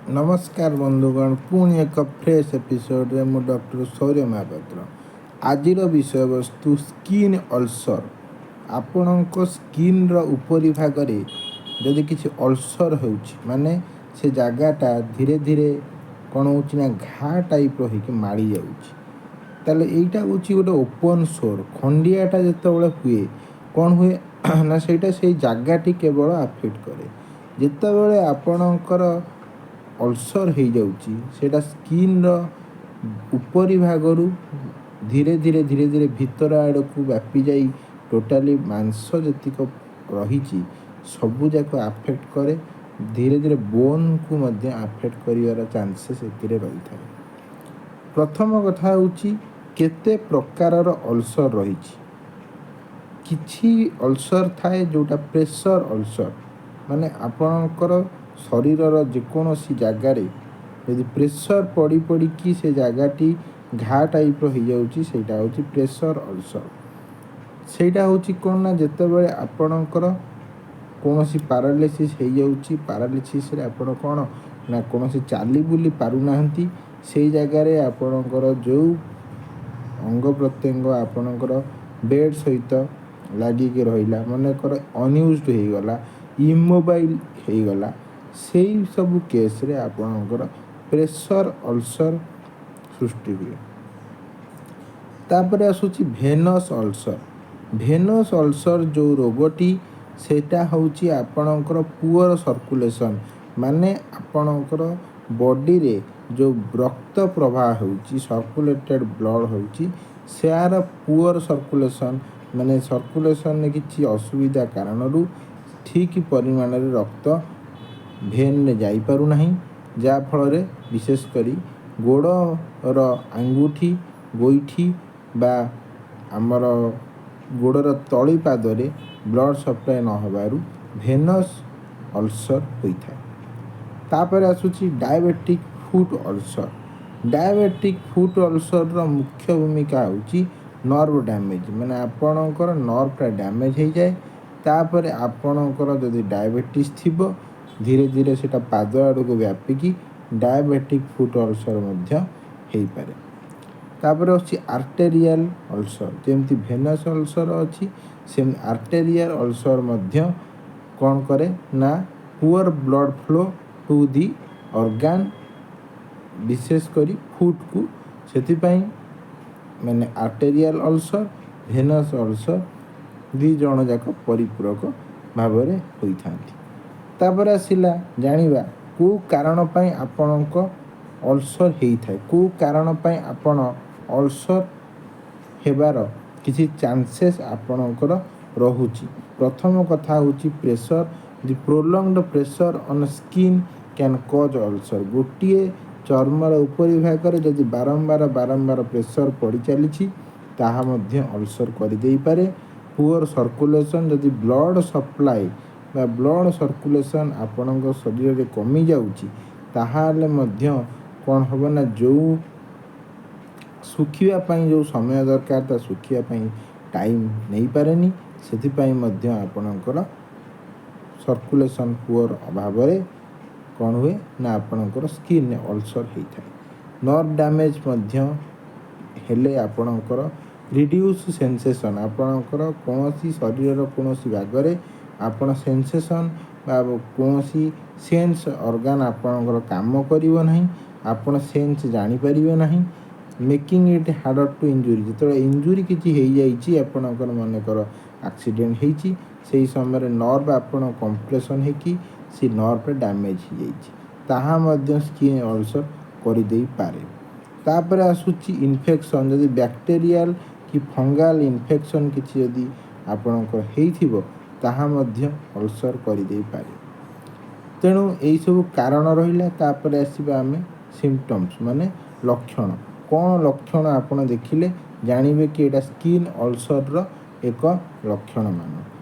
ନମସ୍କାର ବନ୍ଧୁଗଣ, ପୁଣି ଏକ ଫ୍ରେଶ୍ ଏପିସୋଡ଼ରେ ମୁଁ ଡକ୍ଟର ସୌର୍ୟ ମହାପାତ୍ର। ଆଜିର ବିଷୟବସ୍ତୁ ସ୍କିନ୍ ଅଲସର। ଆପଣଙ୍କ ସ୍କିନ୍ର ଉପରି ଭାଗରେ ଯଦି କିଛି ଅଲସର ହେଉଛି, ମାନେ ସେ ଜାଗାଟା ଧୀରେ ଧୀରେ କ'ଣ ହେଉଛି ନା ଘା ଟାଇପ୍ର ହେଇକି ମାଡ଼ି ଯାଉଛି, ତାହେଲେ ଏଇଟା ହେଉଛି ଗୋଟେ ଓପନ୍ ସୋର୍। ଖଣ୍ଡିଆଟା ଯେତେବେଳେ ହୁଏ, କ'ଣ ହୁଏ ନା ସେଇଟା ସେଇ ଜାଗାଟି କେବଳ ଆଫେକ୍ଟ କରେ। ଯେତେବେଳେ ଆପଣଙ୍କର ଅଲସର ହେଇଯାଉଛି, ସେଇଟା ସ୍କିନ୍ର ଉପରି ଭାଗରୁ ଧୀରେ ଧୀରେ ଧୀରେ ଧୀରେ ଭିତର ଆଡ଼କୁ ବ୍ୟାପି ଯାଇ ଟୋଟାଲି ମାଂସ ଯେତିକ ରହିଛି ସବୁଯାକ ଆଫେକ୍ଟ କରେ। ଧୀରେ ଧୀରେ ବୋନ୍କୁ ମଧ୍ୟ ଆଫେକ୍ଟ କରିବାର ଚାନ୍ସେସ୍ ଏଥିରେ ରହିଥାଏ। ପ୍ରଥମ କଥା ହେଉଛି, କେତେ ପ୍ରକାରର ଅଲସର ରହିଛି? କିଛି ଅଲସର ଥାଏ ଯେଉଁଟା ପ୍ରେସର ଅଲସର, ମାନେ ଆପଣଙ୍କର ଶରୀରର ଯେକୌଣସି ଜାଗାରେ ଯଦି ପ୍ରେସର ପଡ଼ି ପଡ଼ିକି ସେ ଜାଗାଟି ଘା ଟାଇପ୍ର ହେଇଯାଉଛି, ସେଇଟା ହେଉଛି ପ୍ରେସର ଅଲସର। ସେଇଟା ହେଉଛି କ'ଣ ନା ଯେତେବେଳେ ଆପଣଙ୍କର କୌଣସି ପାରାଲିସିସ୍ ହେଇଯାଉଛି, ପାରାଲିସିସ୍ରେ ଆପଣ କ'ଣ ନା କୌଣସି ଚାଲି ବୁଲି ପାରୁନାହାନ୍ତି, ସେଇ ଜାଗାରେ ଆପଣଙ୍କର ଯେଉଁ ଅଙ୍ଗ ପ୍ରତ୍ୟଙ୍ଗ ଆପଣଙ୍କର ବେଡ଼୍ ସହିତ ଲାଗିକି ରହିଲା, ମନେକର ଅନୟୁଜ୍ଡ ହେଇଗଲା, ଇମୋବାଇଲ୍ ହେଇଗଲା, ସେଇ ସବୁ କେସ୍ରେ ଆପଣଙ୍କର ପ୍ରେସର ଅଲସର ସୃଷ୍ଟି ହୁଏ। ତାପରେ ଆସୁଛି ଭେନସ୍ ଅଲସର। ଭେନସ୍ ଅଲସର ଯେଉଁ ରୋଗଟି, ସେଇଟା ହେଉଛି ଆପଣଙ୍କର ପୁଅର ସର୍କୁଲେସନ୍, ମାନେ ଆପଣଙ୍କର ବଡ଼ିରେ ଯେଉଁ ରକ୍ତ ପ୍ରବାହ ହେଉଛି, ସର୍କୁଲେଟେଡ଼ ବ୍ଲଡ଼ ହେଉଛି, ସେହାର ପୁଅର ସର୍କୁଲେସନ୍, ମାନେ ସର୍କୁଲେସନ୍ରେ କିଛି ଅସୁବିଧା କାରଣରୁ ଠିକ୍ ପରିମାଣରେ ରକ୍ତ ଭେନ୍ରେ ଯାଇପାରୁନାହିଁ, ଯାହାଫଳରେ ବିଶେଷ କରି ଗୋଡ଼ର ଆଙ୍ଗୁଠି, ଗୋଇଠି ବା ଆମର ଗୋଡ଼ର ତଳି ପାଦରେ ବ୍ଲଡ଼ ସପ୍ଲାଏ ନ ହେବାରୁ ଭେନସ୍ ଅଲସର ହୋଇଥାଏ। ତାପରେ ଆସୁଛି diabetic foot ulcer. Diabetic foot ଅଲସରର ମୁଖ୍ୟ ଭୂମିକା ହେଉଛି ନର୍ଭ ଡ୍ୟାମେଜ୍, ମାନେ ଆପଣଙ୍କର ନର୍ଭଟା ଡ୍ୟାମେଜ୍ ହେଇଯାଏ। ତାପରେ ଆପଣଙ୍କର ଯଦି ଡାଇବେଟିସ୍ ଥିବ, ଧୀରେ ଧୀରେ ସେଇଟା ପାଦ ଆଡ଼କୁ ବ୍ୟାପିକି ଡାଇବେଟିକ୍ ଫୁଟ୍ ଅଲସର ମଧ୍ୟ ହେଇପାରେ। ତାପରେ ଆସୁଛି ଆର୍ଟେରିଆଲ ଅଲସର। ଯେମିତି ଭେନସ୍ ଅଲସର ଅଛି, ସେମିତି ଆର୍ଟେରିଆଲ ଅଲସର ମଧ୍ୟ କ'ଣ କରେ ନା poor blood flow to the organ, ବିଶେଷ କରି ଫୁଟ୍କୁ। ସେଥିପାଇଁ ମାନେ ଆର୍ଟେରିଆଲ ଅଲସର, ଭେନସ୍ ଅଲସର ଦୁଇ ଜଣ ଯାକ ପରିପୂରକ ଭାବରେ ହୋଇଥାନ୍ତି। ତାପରେ ଆସିଲା ଜାଣିବା, କେଉଁ କାରଣ ପାଇଁ ଆପଣଙ୍କ ଅଲସର ହେଇଥାଏ, କେଉଁ କାରଣ ପାଇଁ ଆପଣ ଅଲସର ହେବାର କିଛି ଚାନ୍ସେସ୍ ଆପଣଙ୍କର ରହୁଛି। ପ୍ରଥମ କଥା ହେଉଛି pressure. The prolonged pressure on skin can cause ulcer. ଗୋଟିଏ ଚର୍ମର ଉପରି ଭାଗରେ ଯଦି ବାରମ୍ବାର ବାରମ୍ବାର ପ୍ରେସର ପଡ଼ି ଚାଲିଛି, ତାହା ମଧ୍ୟ ଅଲସର କରିଦେଇପାରେ। ପୁଅର ସର୍କୁଲେସନ୍, ଯଦି ବ୍ଲଡ଼ ସପ୍ଲାଏ ବା ବ୍ଲଡ଼ ସର୍କୁଲେସନ୍ ଆପଣଙ୍କ ଶରୀରରେ କମିଯାଉଛି, ତାହେଲେ ମଧ୍ୟ କ'ଣ ହେବ ନା ଯେଉଁ ଶୁଖିବା ପାଇଁ ଯେଉଁ ସମୟ ଦରକାର, ତା ଶୁଖିବା ପାଇଁ ଟାଇମ୍ ନେଇପାରେନି। ସେଥିପାଇଁ ମଧ୍ୟ ଆପଣଙ୍କର ସର୍କୁଲେସନ୍ ପୁଅର ଅଭାବରେ କ'ଣ ହୁଏ ନା ଆପଣଙ୍କର ସ୍କିନ୍ରେ ଅଲସର ହେଇଥାଏ। ନର୍ଭ ଡ୍ୟାମେଜ୍ ମଧ୍ୟ ହେଲେ ଆପଣଙ୍କର ରିଡ୍ୟୁସ୍ ସେନ୍ସେସନ୍, ଆପଣଙ୍କର କୌଣସି ଶରୀରର କୌଣସି ଭାଗରେ ଆପଣ ସେନ୍ସେସନ୍ ବା କୌଣସି ସେନ୍ସ ଅର୍ଗାନ୍ ଆପଣଙ୍କର କାମ କରିବ ନାହିଁ, ଆପଣ ସେନ୍ସ ଜାଣିପାରିବେ ନାହିଁ, making it harder to injury. ଯେତେବେଳେ ଇଞ୍ଜୁରି କିଛି ହେଇଯାଇଛି ଆପଣଙ୍କର, ମନେକର ଆକ୍ସିଡେଣ୍ଟ ହେଇଛି, ସେଇ ସମୟରେ ନର୍ଭ ଆପଣ କମ୍ପ୍ରେସନ୍ ହେଇକି ସେ ନର୍ଭରେ ଡ୍ୟାମେଜ୍ ହେଇଯାଇଛି, ତାହା ମଧ୍ୟ ସ୍କିନ୍ ଅଲସର କରିଦେଇପାରେ। ତାପରେ ଆସୁଛି ଇନଫେକ୍ସନ୍। ଯଦି ବ୍ୟାକ୍ଟେରିଆଲ କି ଫଙ୍ଗାଲ ଇନଫେକ୍ସନ୍ କିଛି ଯଦି ଆପଣଙ୍କର ହେଇଥିବ, ତାହା ମଧ୍ୟ ଅଲସର କରିଦେଇପାରେ। ତେଣୁ ଏଇସବୁ କାରଣ ରହିଲା। ତାପରେ ଆସିବା ଆମେ ସିମ୍ପଟମ୍ସ, ମାନେ ଲକ୍ଷଣ। କ'ଣ ଲକ୍ଷଣ ଆପଣ ଦେଖିଲେ ଜାଣିବେ କି ଏଇଟା ସ୍କିନ୍ ଅଲସରର ଏକ ଲକ୍ଷଣ ମାନ?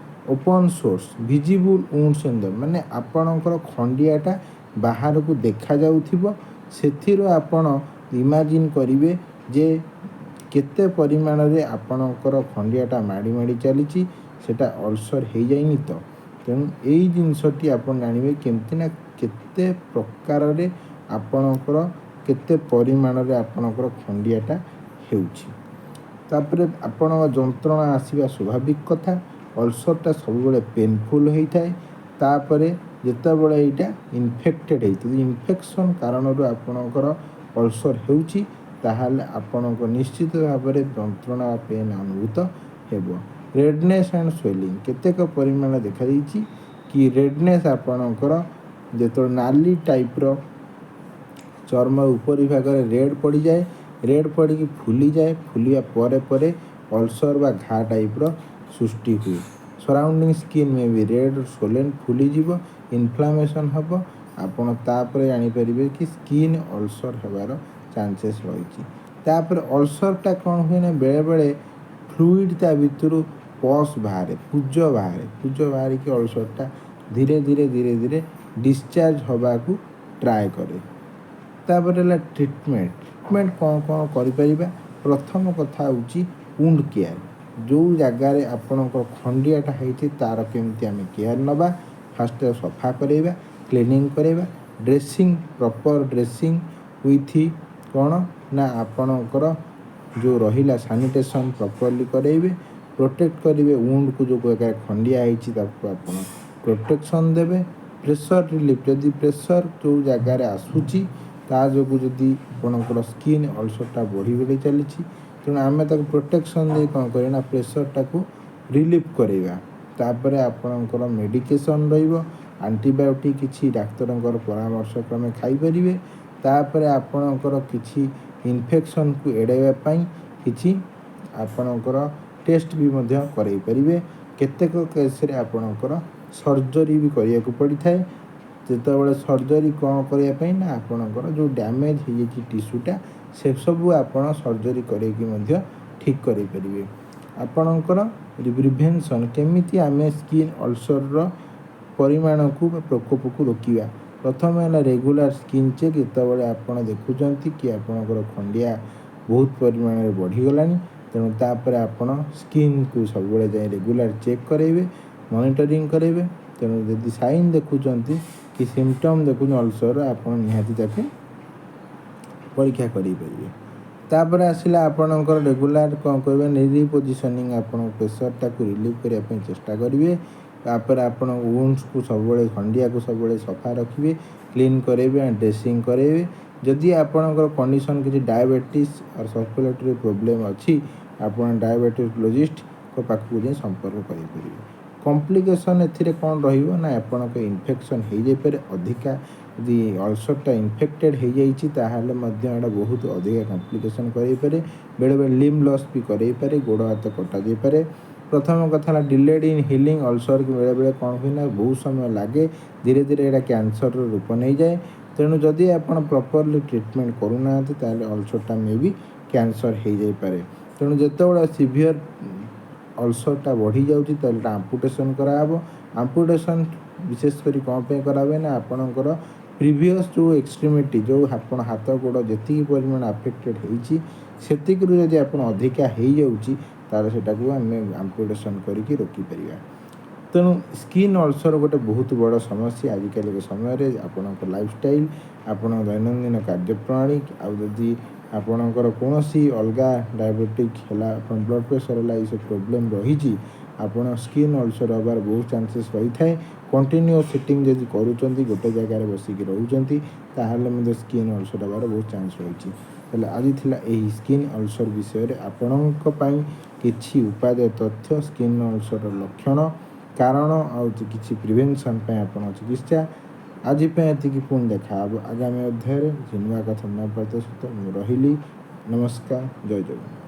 Open sores, visible wounds in the, ମାନେ ଆପଣଙ୍କର ଖଣ୍ଡିଆଟା ବାହାରକୁ ଦେଖାଯାଉଥିବ। ସେଥିରୁ ଆପଣ ଇମାଜିନ୍ କରିବେ ଯେ କେତେ ପରିମାଣରେ ଆପଣଙ୍କର ଖଣ୍ଡିଆଟା ମାଡ଼ି ମାଡ଼ି ଚାଲିଛି, ସେଇଟା ଅଲସର ହେଇଯାଇନି ତ? ତେଣୁ ଏଇ ଜିନିଷଟି ଆପଣ ଜାଣିବେ କେମିତି ନା କେତେ ପ୍ରକାରରେ ଆପଣଙ୍କର କେତେ ପରିମାଣରେ ଆପଣଙ୍କର ଖଣ୍ଡିଆଟା ହେଉଛି। ତାପରେ ଆପଣଙ୍କ ଯନ୍ତ୍ରଣା ଆସିବା ସ୍ୱାଭାବିକ କଥା। ଅଲସରଟା ସବୁବେଳେ ପେନଫୁଲ୍ ହେଇଥାଏ। ତାପରେ ଯେତେବେଳେ ଏଇଟା ଇନଫେକ୍ଟେଡ଼ ହେଇଥାଏ, ଯଦି ଇନଫେକ୍ସନ୍ କାରଣରୁ ଆପଣଙ୍କର ଅଲସର ହେଉଛି, ତାହେଲେ ଆପଣଙ୍କ ନିଶ୍ଚିତ ଭାବରେ ଯନ୍ତ୍ରଣା ବା ପେନ୍ ଅନୁଭୂତ ହେବ। ରେଡ଼ନେସ୍ ଆଣ୍ଡ ସ୍ୱେଲିଂ କେତେକ ପରିମାଣ ଦେଖାଦେଇଛି କି ରେଡ଼ନେସ୍, ଆପଣଙ୍କର ଯେତେବେଳେ ନାଲି ଟାଇପ୍ର ଚର୍ମ ଉପରି ଭାଗରେ ରେଡ଼୍ ପଡ଼ିଯାଏ, ରେଡ଼୍ ପଡ଼ିକି ଫୁଲିଯାଏ। ଫୁଲିବା ପରେ ପରେ ଅଲସର ବା ଘା ଟାଇପ୍ର ସୃଷ୍ଟି ହୁଏ। Surrounding skin may be red, swollen, ଫୁଲିଯିବ, inflammation ହେବ। ଆପଣ ତାପରେ ଜାଣିପାରିବେ କି ସ୍କିନ୍ ଅଲସର ହେବାର ଚାନ୍ସେସ୍ ରହିଛି। ତାପରେ ଅଲସରଟା କ'ଣ ହୁଏ ନା, ବେଳେବେଳେ ଫ୍ଲୁଇଡ଼ ତା ଭିତରୁ ପସ୍ ବାହାରେ, ପୂଜ ବାହାରେ। ପୂଜ ବାହାରିକି ଅଲସରଟା ଧୀରେ ଧୀରେ ଧୀରେ ଧୀରେ ଡିସଚାର୍ଜ ହେବାକୁ ଟ୍ରାଏ କରେ। ତାପରେ ହେଲା ଟ୍ରିଟମେଣ୍ଟ। ଟ୍ରିଟମେଣ୍ଟ କ'ଣ କ'ଣ କରିପାରିବା? ପ୍ରଥମ କଥା ହେଉଛି ଉଣ୍ଡ କେୟାର। ଯେଉଁ ଜାଗାରେ ଆପଣଙ୍କର ଖଣ୍ଡିଆଟା ହେଇଛି, ତା'ର କେମିତି ଆମେ କେୟାର ନେବା? ଫାଷ୍ଟ ସଫା କରାଇବା, କ୍ଲିନିଂ କରାଇବା, ଡ୍ରେସିଂ, ପ୍ରପର୍ ଡ୍ରେସିଂ ୱିଥ୍ କ'ଣ ନା ଆପଣଙ୍କର ଯେଉଁ ରହିଲା ସାନିଟେସନ୍ ପ୍ରପରଲି କରାଇବେ, ପ୍ରୋଟେକ୍ଟ କରିବେ ଉଣ୍ଡକୁ। ଯେଉଁ ଜାଗାରେ ଖଣ୍ଡିଆ ହେଇଛି, ତାକୁ ଆପଣ ପ୍ରୋଟେକ୍ସନ୍ ଦେବେ। ପ୍ରେସର ରିଲିଫ୍, ଯଦି ପ୍ରେସର ଯେଉଁ ଜାଗାରେ ଆସୁଛି, ତା ଯୋଗୁଁ ଯଦି ଆପଣଙ୍କର ସ୍କିନ୍ ଅଲସରଟା ବଢ଼ି ବଢ଼ି ଚାଲିଛି, ତେଣୁ ଆମେ ତାକୁ ପ୍ରୋଟେକ୍ସନ୍ ଦେଇ କ'ଣ କରିବା ନା ପ୍ରେସରଟାକୁ ରିଲିଫ୍ କରାଇବା। ତାପରେ ଆପଣଙ୍କର ମେଡ଼ିକେସନ୍ ରହିବ, ଆଣ୍ଟିବାୟୋଟିକ୍ କିଛି ଡାକ୍ତରଙ୍କର ପରାମର୍ଶ କ୍ରମେ ଖାଇପାରିବେ। ତାପରେ ଆପଣଙ୍କର କିଛି ଇନଫେକ୍ସନ୍କୁ ଏଡ଼ାଇବା ପାଇଁ କିଛି ଆପଣଙ୍କର ଟେଷ୍ଟ ବି ମଧ୍ୟ କରାଇ ପାରିବେ। କେତେକ କେସ୍ରେ ଆପଣଙ୍କର ସର୍ଜରୀ ବି କରିବାକୁ ପଡ଼ିଥାଏ। ଯେତେବେଳେ ସର୍ଜରୀ କ'ଣ କରିବା ପାଇଁ ନା ଆପଣଙ୍କର ଯେଉଁ ଡ୍ୟାମେଜ୍ ହେଇଯାଇଛି ଟିସ୍ୟୁଟା, ସେସବୁ ଆପଣ ସର୍ଜରୀ କରେଇକି ମଧ୍ୟ ଠିକ୍ କରାଇପାରିବେ। ଆପଣଙ୍କର ପ୍ରିଭେନ୍ସନ୍, କେମିତି ଆମେ ସ୍କିନ୍ ଅଲସରର ପରିମାଣକୁ ବା ପ୍ରକୋପକୁ ରୋକିବା? ପ୍ରଥମେ ହେଲା ରେଗୁଲାର ସ୍କିନ୍ ଚେକ୍। ଯେତେବେଳେ ଆପଣ ଦେଖୁଛନ୍ତି କି ଆପଣଙ୍କର ଖଣ୍ଡିଆ ବହୁତ ପରିମାଣରେ ବଢ଼ିଗଲାଣି, ତେଣୁ ତାପରେ ଆପଣ ସ୍କିନ୍କୁ ସବୁବେଳେ ଯାଇ ରେଗୁଲାର ଚେକ୍ କରାଇବେ, ମନିଟରିଂ କରାଇବେ। ତେଣୁ ଯଦି ସାଇନ୍ ଦେଖୁଛନ୍ତି କି ସିମ୍ପଟମ୍ ଦେଖୁଛନ୍ତି ଅଲସର, ଆପଣ ନିହାତି ତାକୁ ପରୀକ୍ଷା କରିପାରିବେ। ତାପରେ ଆସିଲା ଆପଣଙ୍କର ରେଗୁଲାର କ'ଣ କରିବେ? ରିପୋଜିସନିଂ, ଆପଣଙ୍କ ପ୍ରେସରଟାକୁ ରିଲିଫ୍ କରିବା ପାଇଁ ଚେଷ୍ଟା କରିବେ। ତାପରେ ଆପଣ ଉଣ୍ଡସକୁ ସବୁବେଳେ, ଖଣ୍ଡିଆକୁ ସବୁବେଳେ ସଫା ରଖିବେ, କ୍ଲିନ୍ କରାଇବେ ଆଣ୍ଡ ଡ୍ରେସିଂ କରାଇବେ। ଯଦି ଆପଣଙ୍କର କଣ୍ଡିସନ୍ କିଛି ଡାଇବେଟିସ୍ ଆଉ ସର୍କୁଲେଟରୀ ପ୍ରୋବ୍ଲେମ୍ ଅଛି, ଆପଣ ଡାଇବେଟୋଲୋଜିଷ୍ଟଙ୍କ ପାଖକୁ ଯାଇ ସମ୍ପର୍କ କରିପାରିବେ। କମ୍ପ୍ଲିକେସନ୍ ଏଥିରେ କ'ଣ ରହିବ ନା ଆପଣଙ୍କ ଇନଫେକ୍ସନ୍ ହେଇଯାଇପାରେ ଅଧିକା। ଯଦି ଅଲସରଟା ଇନଫେକ୍ଟେଡ଼ ହେଇଯାଇଛି, ତାହେଲେ ମଧ୍ୟ ଏଇଟା ବହୁତ ଅଧିକା କମ୍ପ୍ଲିକେସନ୍ କରାଇପାରେ। ବେଳେବେଳେ ଲିମ୍ବ ଲସ୍ ବି କରାଇପାରେ, ଗୋଡ଼ ହାତ କଟାଯାଇପାରେ। ପ୍ରଥମ କଥା ହେଲା ଡିଲେଡ୍ ଇନ୍ ହିଲିଂ। ଅଲସର ବେଳେବେଳେ କ'ଣ ହୁଏ ନା ବହୁତ ସମୟ ଲାଗେ, ଧୀରେ ଧୀରେ ଏଇଟା କ୍ୟାନ୍ସରର ରୂପ ନେଇଯାଏ। ତେଣୁ ଯଦି ଆପଣ ପ୍ରପରଲି ଟ୍ରିଟମେଣ୍ଟ କରୁନାହାନ୍ତି, ତାହେଲେ ଅଲସରଟା ମେ ବି କ୍ୟାନ୍ସର ହେଇଯାଇପାରେ। ତେଣୁ ଯେତେବେଳେ ସିଭିଅର ଅଲସରଟା ବଢ଼ିଯାଉଛି, ତାହେଲେ ଏଇଟା ଆମ୍ପୁଟେସନ୍ କରାହେବ। ଆମ୍ପୁଟେସନ୍ ବିଶେଷ କରି କ'ଣ ପାଇଁ କରାହୁଏ ନା ଆପଣଙ୍କର ପ୍ରିଭିୟସ୍ ଯେଉଁ ଏକ୍ସଟ୍ରିମିଟି, ଯେଉଁ ଆପଣ ହାତ ଗୋଡ଼ ଯେତିକି ପରିମାଣ ଆଫେକ୍ଟେଡ଼ ହେଇଛି, ସେତିକିରୁ ଯଦି ଆପଣ ଅଧିକା ହେଇଯାଉଛି, ତାହେଲେ ସେଟାକୁ ଆମେ ଆମ୍ପୁଟେସନ୍ କରିକି ରୋକିପାରିବା। ତେଣୁ ସ୍କିନ୍ ଅଲସର ଗୋଟେ ବହୁତ ବଡ଼ ସମସ୍ୟା ଆଜିକାଲିକା ସମୟରେ। ଆପଣଙ୍କ ଲାଇଫଷ୍ଟାଇଲ୍, ଆପଣଙ୍କ ଦୈନନ୍ଦିନ କାର୍ଯ୍ୟପ୍ରଣାଳୀ, ଆଉ ଯଦି ଆପଣଙ୍କର କୌଣସି ଅଲଗା ଡାଇବେଟିକ୍ ହେଲା, ଆପଣ ବ୍ଲଡ଼ ପ୍ରେସର ହେଲା, ଏଇସବୁ ପ୍ରୋବ୍ଲେମ୍ ରହିଛି, ଆପଣ ସ୍କିନ୍ ଅଲସର ହେବାର ବହୁତ ଚାନ୍ସେସ୍ ରହିଥାଏ। କଣ୍ଟିନ୍ୟୁଅସ୍ ସିଟିଂ ଯଦି କରୁଛନ୍ତି, ଗୋଟେ ଜାଗାରେ ବସିକି ରହୁଛନ୍ତି, ତାହେଲେ ମଧ୍ୟ ସ୍କିନ୍ ଅଲସର ହେବାର ବହୁତ ଚାନ୍ସ ରହିଛି। ତାହେଲେ ଆଜି ଥିଲା ଏହି ସ୍କିନ୍ ଅଲସର ବିଷୟରେ ଆପଣଙ୍କ ପାଇଁ କିଛି ଉପାଦେୟ ତଥ୍ୟ, ସ୍କିନ୍ ଅଲସରର ଲକ୍ଷଣ, କାରଣ ଆଉ କିଛି ପ୍ରିଭେନ୍ସନ୍ ପାଇଁ ଆପଣ ଚିକିତ୍ସା। ଆଜି ପାଇଁ ଏତିକି। ପୁଣି ଦେଖା ହେବ ଆଗାମୀ ଅଧ୍ୟାୟରେ କିଛି ନୂଆ କଥା, ନୂଆ ସହିତ। ମୁଁ ରହିଲି, ନମସ୍କାର, ଜୟ ଜଗନ୍ନାଥ।